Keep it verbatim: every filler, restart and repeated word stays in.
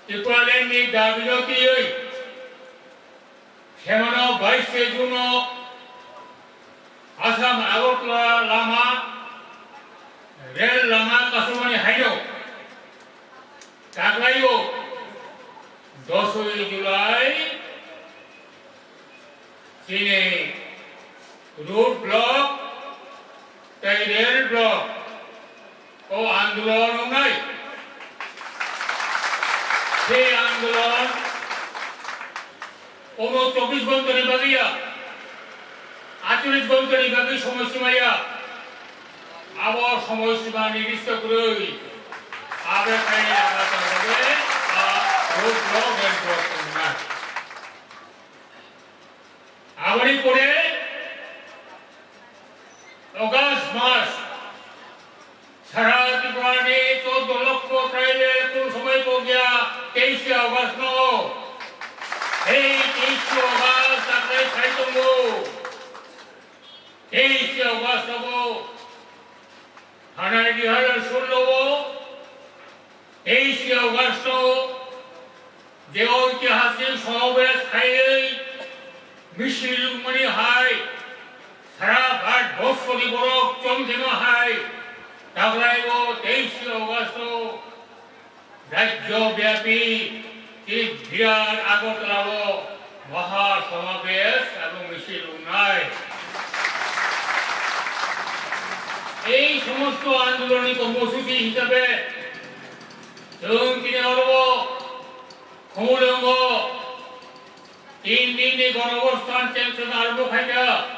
Tipraland ni dabi no twiwi, semano baishe June o Assam Agartala lama, rel lama kasumani haino, taklaibo dosoi July chini road block tei rel block o andolon wngnai. Sei andolon omo chobbish ghonta ni bagwi ya, aitchollish ghonta ni bagwi somoi sima ya. Abo somoi sima nirdisto kwrwi, abo khaini abo tongthokgwi, ah, road block, rel block wngnai. Aboni pore August mas, sara Tripura ni choddo lokho tribal kunu somoi pogya teishe August no. Ei teishe August taklai sai tongo. Teishe August abo thanai dui hajar sullo o teishe August o je oitihasik somabesh khaiwi misil wngmani hai sara Bharat borsho ni borok chongthima hai taklai o teishe August o rajyo byapi chini birat Agartala o maha somabesh ebong misil wngnai. Ei somosto andolon ni kormosuchi hisabe chwng tini oro Khumulwngo tin din ni Ganobosthan chengchana arombo khaikha.